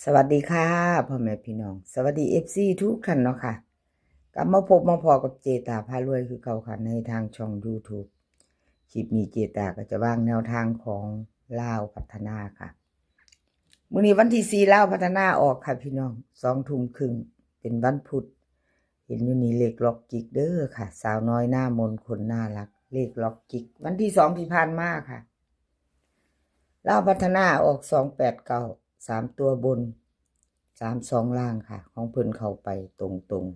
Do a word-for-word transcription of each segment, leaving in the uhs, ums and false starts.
สวัสดีค่ะ พ่อแม่พี่น้อง สวัสดี เอฟซี ทุกท่านเนาะค่ะ กลับมาพบมาพ้อกับเจตาพารวยคือเก่าค่ะ ในทางช่อง YouTube คลิปนี้เจตาก็จะวางแนวทางของลาวพัฒนาค่ะ มื้อนี้วันที่สี่ ลาวพัฒนาออกค่ะพี่น้อง สองทุ่มครึ่ง เป็นวันพุธ เห็นอยู่นี่เลขล็อกจิกเด้อค่ะ สาวน้อยหน้ามนคนน่ารัก เลขล็อกจิก วันที่สองที่ผ่านมาค่ะ ลาวพัฒนาออก สองแปดเก้า สามตัวบน สามสอง ล่างค่ะ ของเพิ่นเข้าไปตรง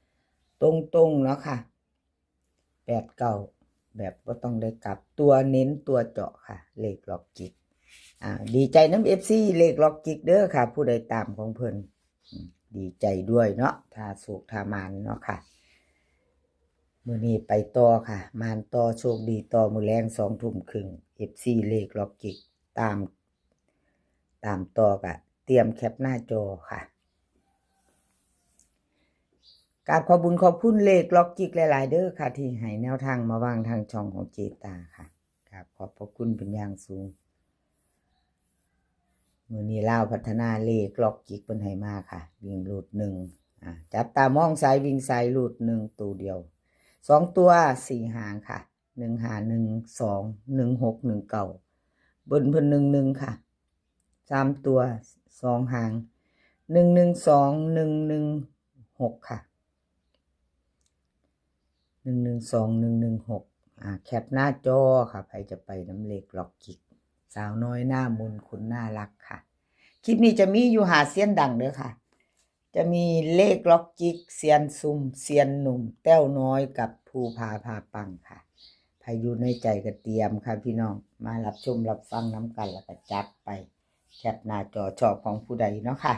ๆ ตรงๆ เนาะค่ะ แปดเก้า แบบบ่ต้องได้กลับ ตัวเน้นตัวเจาะค่ะ เลขล็อกจิก อ่า ดีใจนำ เอฟซี เลขล็อกจิกเด้อค่ะ ผู้ใดตามของเพิ่น อืม ดีใจด้วยเนาะ ถ้าโชคถ้าหมานเนาะค่ะ มื้อนี้ไปต่อค่ะ หมานต่อ โชคดีต่อ มื้อแลงสองทุ่มครึ่ง เอฟซี เลขล็อกจิก ตาม ตามต่อกะ เตรียมแคปหน้าจอค่ะ กราบขอบบุญขอบคุณเลขล็อกจิกหลายๆ เด้อค่ะ ที่ให้แนวทางมาวางทางช่องของเจตาค่ะ กราบขอบพระคุณเป็นอย่างสูง มื้อนี้ลาวพัฒนาเลขล็อกจิกเพิ่นให้มาค่ะ วิ่งรูดหนึ่ง อ่า จับตามองสายวิ่งสายรูดหนึ่งตัวเดียว สองตัวสี่หางค่ะ หนึ่งห้า หนึ่งสอง หนึ่งหก หนึ่งเก้า บนเพิ่นหนึ่งหนึ่งค่ะ สามตัวสองหาง หนึ่งหนึ่งสอง หนึ่งหนึ่งหก ค่ะ หนึ่งหนึ่งสอง หนึ่งหนึ่งหก อ่า แคปหน้าจอค่ะ ใครจะไปนำเลขล็อกจิก สาวน้อยหน้ามนคนน่ารักค่ะ คลิปนี้จะมีอยู่ห้าเซียนดังเด้อค่ะ จะมีเลขล็อกจิก เซียนซุ่ม เซียนหนุ่ม แต้วน้อยกับภูผาพาปังค่ะ ใครอยู่ในใจก็เตรียมค่ะพี่น้อง มารับชมรับฟังนำกันแล้วก็จัดไป แคปหน้าจอ ชอบของผู้ใดเนาะค่ะ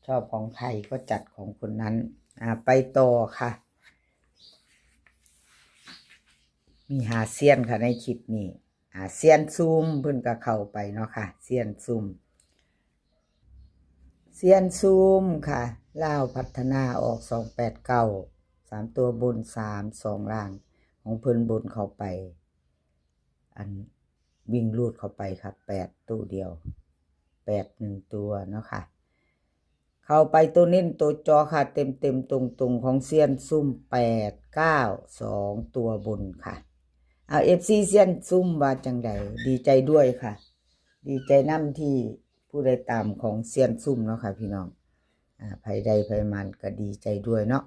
ชอบของใครก็จัดของคนนั้น อ่า ไปต่อค่ะ มีห้าเซียนค่ะในคลิปนี้ อ่า เซียนซุ่มเพิ่นก็เข้าไปเนาะค่ะ เซียนซุ่ม เซียนซุ่มค่ะ ลาวพัฒนาออก สองแปดเก้า สามตัวบน สามสอง ล่าง ของเพิ่นบนเข้าไป อันวิ่งรูดเข้าไปค่ะ แปด ตัวเดียว แปด หนึ่งตัวเนาะค่ะ เข้าไปตัวเน้นตัวเจาะค่ะ เต็มๆ ตรงๆ ของเซียนซุ่ม แปดเก้าสอง ตัวบนค่ะ เอา เอฟซี เซียนซุ่มว่าจังใด ดีใจด้วยค่ะ ดีใจนำที่ผู้ใดตามของเซียนซุ่มเนาะค่ะพี่น้อง อ่า ไผได้ไผมันก็ดีใจด้วยเนาะ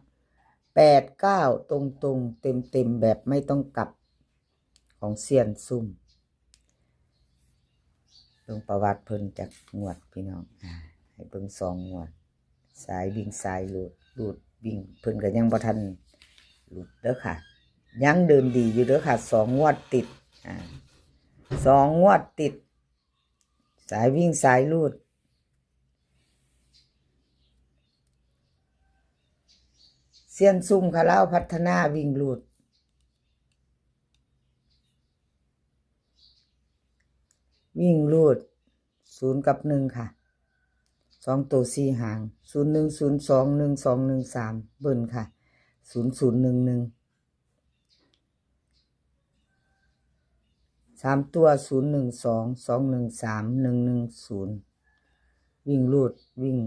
แปดเก้า ตรงๆ เต็มๆ แบบไม่ต้องกลับ ของเซียนซุ่ม เบิ่งประวัติเพิ่นจักงวดพี่น้อง อ่า ให้เบิ่งสองงวด สายวิ่งสายรูด รูดวิ่ง เพิ่นก็ยังบ่ทันหลุดเด้อค่ะ ยังเดินดีอยู่เด้อค่ะ สองงวดติด อ่า สองงวดติด สายวิ่งสายรูด เซียนซุ่มค่ะ ลาวพัฒนาวิ่งรูด วิ่งรูด ศูนย์กับหนึ่งค่ะ สองตัวสี่หาง ศูนย์หนึ่ง ศูนย์สอง หนึ่งสอง หนึ่งสาม บนค่ะ ศูนย์ศูนย์ หนึ่งหนึ่ง สามตัว ศูนย์หนึ่งสอง สองหนึ่งสาม หนึ่งหนึ่งศูนย์ วิ่งรูด วิ่ง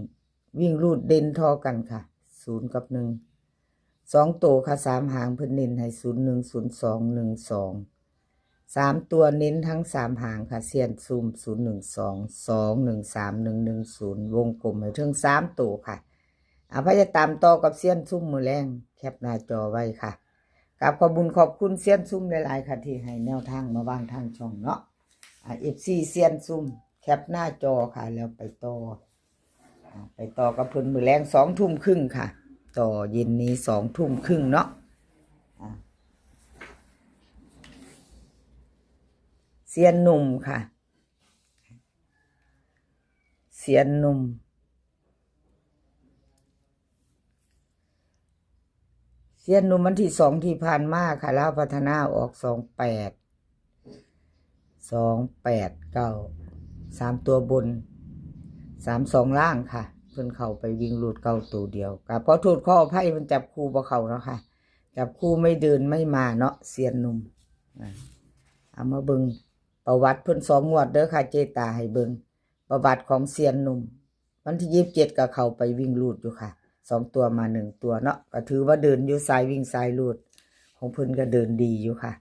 วิ่งรูดเด่นท่อกันค่ะ ศูนย์กับหนึ่ง สองตัวค่ะ สามหางเพิ่นเน้นให้ ศูนย์หนึ่ง ศูนย์สอง หนึ่งสอง สามตัวเน้นทั้งสามหางค่ะ เซียนซุ่ม ศูนย์หนึ่งสอง สองหนึ่งสาม หนึ่งหนึ่งศูนย์ วงกลมให้ถึงสามตัวค่ะ เอา ไผจะตามต่อกับเซียนซุ่มมื้อแลง แคปหน้าจอไว้ค่ะ กราบขอบบุญขอบคุณเซียนซุ่มหลายๆ ค่ะ ที่ให้แนวทางมาวางทางช่องเนาะ อ่า เอฟซี เซียนซุ่ม แคปหน้าจอค่ะ แล้วไปต่อ อ่า ไปต่อกับเพิ่นมื้อแลงสองทุ่มครึ่งค่ะ ต่อเย็นนี้สองทุ่มครึ่งเนาะ อ่า เซียนหนุ่มค่ะ เซียนหนุ่ม เซียนหนุ่มวันที่สองที่ผ่านมาค่ะ ลาวพัฒนาออก สองแปด สองแปดเก้า สามตัวบน สามสอง ล่างค่ะ เพิ่นเข้าไปวิ่งรูดเก้าตัวเดียว ก็ขอโทษขออภัย มันจับคู่บ่เข้าเนาะค่ะ จับคู่ไม่เดินไม่มาเนาะ เซียนหนุ่ม อ่า เอามาเบิ่งประวัติเพิ่นสองงวดเด้อค่ะ เจตาให้เบิ่งประวัติของเซียนหนุ่ม วันที่ยี่สิบเจ็ดก็เข้าไปวิ่งรูดอยู่ค่ะ สองตัวมาหนึ่งตัวเนาะ ก็ถือว่าเดินอยู่สายวิ่งสายรูด ของเพิ่นก็เดินดีอยู่ค่ะ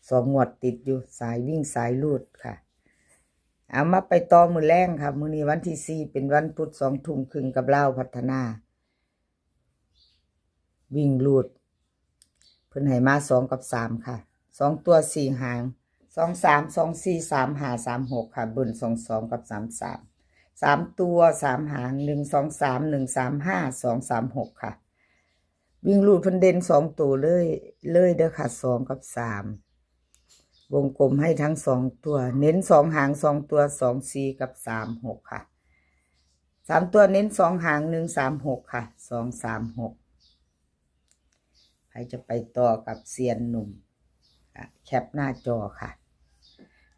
สองงวดติดอยู่ สายวิ่งสายรูดค่ะ เอามาไปต่อมื้อแลงค่ะ มื้อนี้วันที่สี่ เป็นวันพุธ สองทุ่มครึ่งกับลาวพัฒนา วิ่งรูด เพิ่นให้มาสองกับสามค่ะ สองตัวสี่หาง สองสาม สองสี่ สามห้า สามหกค่ะ บน สองสอง กับ สามสาม สามตัวสามหาง หนึ่งสองสาม หนึ่งสามห้า สองสามหกค่ะ วิ่งรูดเพิ่นเด่นสองตัวเลย เลยเด้อค่ะ สองกับสาม วงกลมให้ทั้งสองตัว เน้นสองหางสองตัว สองสี่ กับ สามหกค่ะ สามตัวเน้นสองหาง หนึ่งสามหกค่ะ สองสามหก ใครจะไปต่อกับเซียนหนุ่ม อ่ะ แคปหน้าจอค่ะ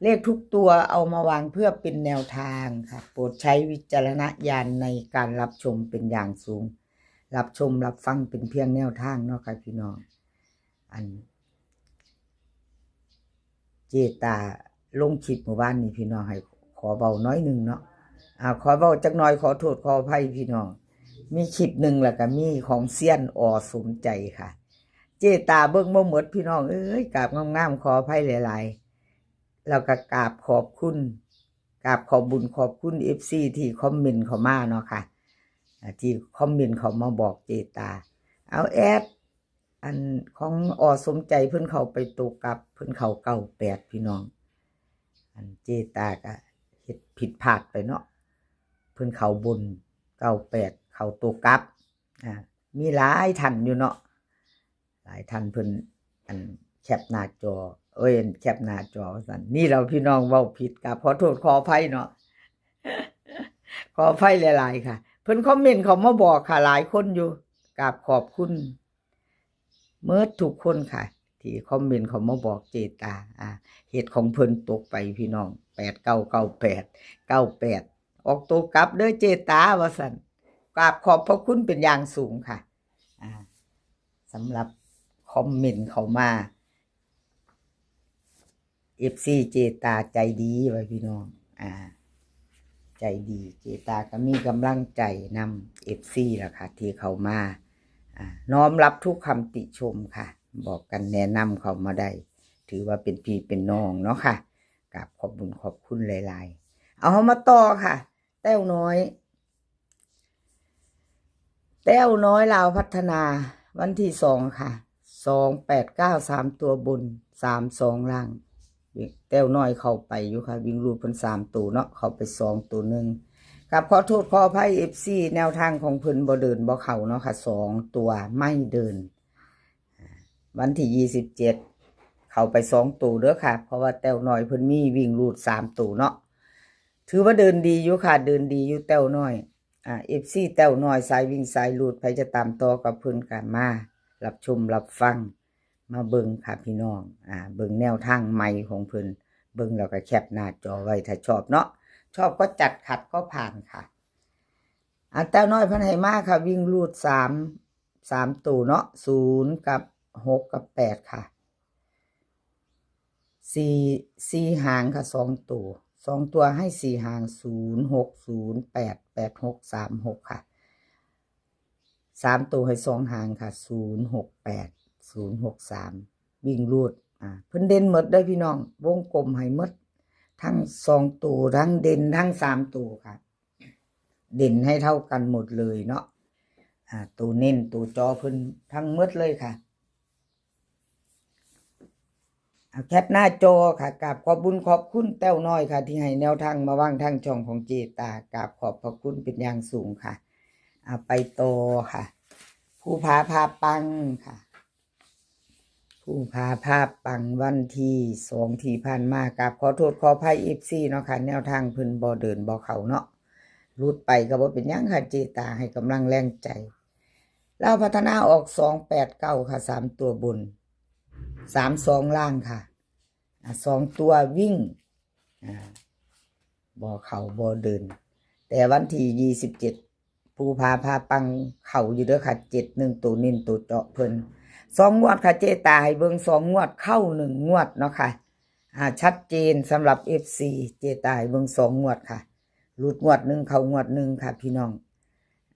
เลขทุกตัวเอามาวางเพื่อเป็นแนวทางค่ะ โปรดใช้วิจารณญาณในการรับชมเป็นอย่างสูง รับชมรับฟังเป็นเพียงแนวทางเนาะค่ะพี่น้อง อัน เจตาลงคลิปเมื่อวานนี้พี่น้อง ให้ขอเว้าน้อยหนึ่งเนาะ อ่า ขอเว้าจักหน่อย ขอโทษขออภัยพี่น้อง มีคลิปหนึ่งแล้วก็มีของเซียนอสมใจค่ะ เจตาเบิ่งบ่หมดพี่น้องเอ้ย กราบงามๆ ขออภัยหลายๆ แล้วก็กราบขอบคุณ กราบขอบบุญขอบคุณ เอฟซี ที่คอมเมนต์เข้ามาเนาะค่ะ อ่า ที่คอมเมนต์เข้ามาบอกเจตา เอาแอด อันของอสมใจเพิ่นเข้าไปตัวกลับ เพิ่นเข้าเก้าแปดพี่น้อง อันเจตาก็เฮ็ดผิดพลาดไปเนาะ เพิ่นเข้าบนเก้าแปด เข้าตัวกลับ อ่า มีหลายท่านอยู่เนาะ หลายท่านเพิ่น อันแคปหน้าจอ เอ้ย แคปหน้าจอว่าซั่น นี่เราพี่น้องเว้าผิด กราบขอโทษขออภัยเนาะ ขออภัยหลายๆ ค่ะ เพิ่นคอมเมนต์เข้ามาบอกค่ะ หลายคนอยู่ กราบขอบคุณเมิดทุกคนค่ะ ที่คอมเมนต์เข้ามาบอกเจตา อ่า เฮ็ดของเพิ่นตกไปพี่น้อง แปดเก้าเก้าแปด เก้าแปด ออกตัวกลับเด้อเจตา ว่าซั่น กราบขอบพระคุณเป็นอย่างสูงค่ะ อ่า สำหรับคอมเมนต์เข้ามา เอฟซี เจตาใจดีไว้พี่น้อง อ่า ใจดี เจตาก็มีกำลังใจนำ เอฟซี ล่ะค่ะ ที่เข้ามา อ่า น้อมรับทุกคำติชมค่ะ บอกกันแนะนำเข้ามาได้ ถือว่าเป็นพี่เป็นน้องเนาะค่ะ กราบขอบบุญขอบคุณหลายๆ เอาเฮามาต่อค่ะ แต้วน้อย แต้วน้อยลาวพัฒนา วันที่สองค่ะ สองแปดเก้า สามตัวบน สามสอง ล่าง แต้วน้อยเข้าไปอยู่ค่ะ วิ่งรูดเพิ่นสามตัวเนาะ เข้าไปสองตัวหนึ่ง กราบขอโทษขออภัย เอฟซี แนวทางของเพิ่นบ่เดินบ่เข้าเนาะค่ะ สองตัวไม่เดิน วันที่ยี่สิบเจ็ด เข้าไปสองตัวเด้อค่ะ เพราะว่าแต้วน้อยเพิ่นมีวิ่งรูดสามตัวเนาะ ถือว่าเดินดีอยู่ค่ะ เดินดีอยู่แต้วน้อย อ่า เอฟซี แต้วน้อยสายวิ่งสายรูด ไผจะตามต่อกับเพิ่นก็มา รับชมรับฟัง มาเบิ่งค่ะพี่น้อง อ่า เบิ่งแนวทางใหม่ของเพิ่น เบิ่งแล้วก็แคปหน้าจอไว้ถ้าชอบเนาะ ชอบก็จัด ขัดก็ผ่านค่ะ อ่า แต้วน้อยเพิ่นให้มาค่ะ วิ่งรูดสาม สามตัวเนาะ ศูนย์ กับ หก กับ แปด ค่ะ สี่ สี่หางค่ะ สองตัว สองตัวให้สี่หาง ศูนย์ หก ศูนย์ แปด แปด หก สาม หก ค่ะ สามตัวให้สองหางค่ะ ศูนย์ หก แปด ศูนย์ หก สาม วิ่งรูด อ่า เพิ่นเด่นหมดเด้อพี่น้อง วงกลมให้หมด ทั้งสองตัว ทั้งเด่น ทั้งสามตัวค่ะ เด่นให้เท่ากันหมดเลยเนาะ อ่า ตัวเน้นตัวเจาะเพิ่นทั้งหมดเลยค่ะ เอาแคปหน้าจอค่ะ กราบขอบบุญขอบคุณแต้วน้อยค่ะ ที่ให้แนวทางมาวางทางช่องของเจตา กราบขอบพระคุณเป็นอย่างสูงค่ะ เอาไปต่อค่ะ ภูผาพาปังค่ะ ภูผาพาปังวันที่สองที่ผ่านมา กราบขอโทษขออภัย เอฟซี เนาะค่ะ แนวทางเพิ่นบ่เดินบ่เข้าเนาะ หลุดไปก็บ่เป็นหยังค่ะ เจตาให้กำลังแรงใจ ลาวพัฒนาออกสองแปดเก้าค่ะ สามตัวบน สามสอง ล่างค่ะ อ่ะ สองตัววิ่ง อ่า บ่เข้าบ่เดิน แต่วันที่ยี่สิบเจ็ด ภูผาพาปังเข้าอยู่เด้อค่ะ เจ็ดหนึ่ง ตัวเน้นตัวเจาะเพิ่น สองงวดค่ะ เจตาให้เบิ่งสองงวด เข้าหนึ่งงวดเนาะค่ะ อ่า ชัดเจนสำหรับ เอฟซี เจตาให้เบิ่งสองงวดค่ะ หลุดงวดหนึ่งเข้างวดหนึ่งค่ะพี่น้อง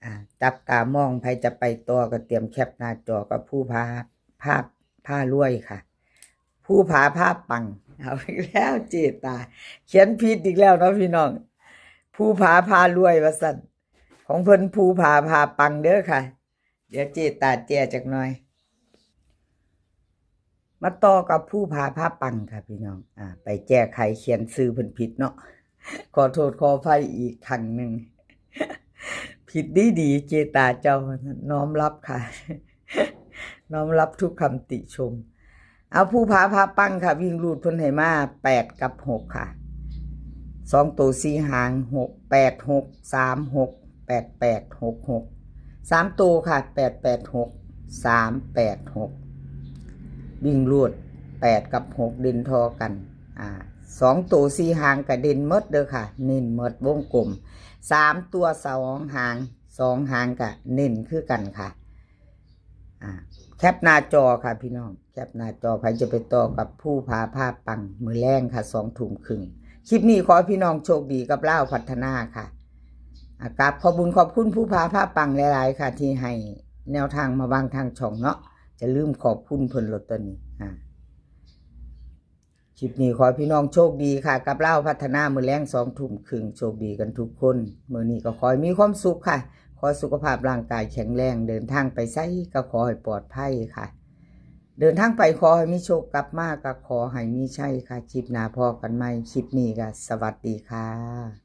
อ่า จับตามอง ใครจะไปต่อก็เตรียมแคปหน้าจอกับภูผา พา พารวยค่ะ ภูผาพาปัง เอาอีกแล้วเจตา เขียนผิดอีกแล้วเนาะพี่น้อง ภูผาพารวยว่าซั่น ของเพิ่นภูผาพาปังเด้อค่ะ เดี๋ยวเจตาแจ้จักหน่อย มาต่อกับภูผาพาปังค่ะพี่น้อง อ่า ไปแจ้ไขเขียนชื่อเพิ่นผิดเนาะ ขอโทษขออภัยอีกครั้งหนึ่ง ผิดดีๆ เจตาเจ้า น้อมรับค่ะ น้อมรับทุกคำติชม เอาภูผาพาปังค่ะ วิ่งรูดเพิ่นให้มาแปดกับหกค่ะ สองตัวสี่หาง หกแปดหก สามหก แปดแปดหกหก สามตัวค่ะ แปดแปดหก สามแปดหก วิ่งรูดแปดกับหกเด่นทอกัน อ่า สองตัวสี่หางก็เด่นหมดเด้อค่ะ เน้นหมดวงกลม สามตัวสองหาง สองหางก็เน้นคือกันค่ะ อ่า แคปหน้าจอค่ะพี่น้อง แคปหน้าจอ ใครจะไปต่อกับภูผาพาปัง มื้อแลงค่ะ สองทุ่มครึ่ง คลิปนี้ขอให้พี่น้องโชคดีกับลาวพัฒนาค่ะ อ่ะ กราบขอบบุญขอบคุณภูผาพาปังหลายๆค่ะ ที่ให้แนวทางมาบางทางช่องเนาะ จะลืมขอบคุณเพิ่นโลดตัวนี้ อ่า คลิปนี้ขอให้พี่น้องโชคดีค่ะ กับลาวพัฒนามื้อแลงสองทุ่มครึ่ง โชคดีกันทุกคน มื้อนี้ก็ขอให้มีความสุขค่ะ ขอสุขภาพร่างกายแข็งแรง เดินทางไปไสก็ขอให้ปลอดภัยค่ะ เดินทางไปขอให้มีโชค กลับมาก็ขอให้มีชัยค่ะ คลิปหน้าพ้อกันใหม่ คลิปนี้ก็สวัสดีค่ะ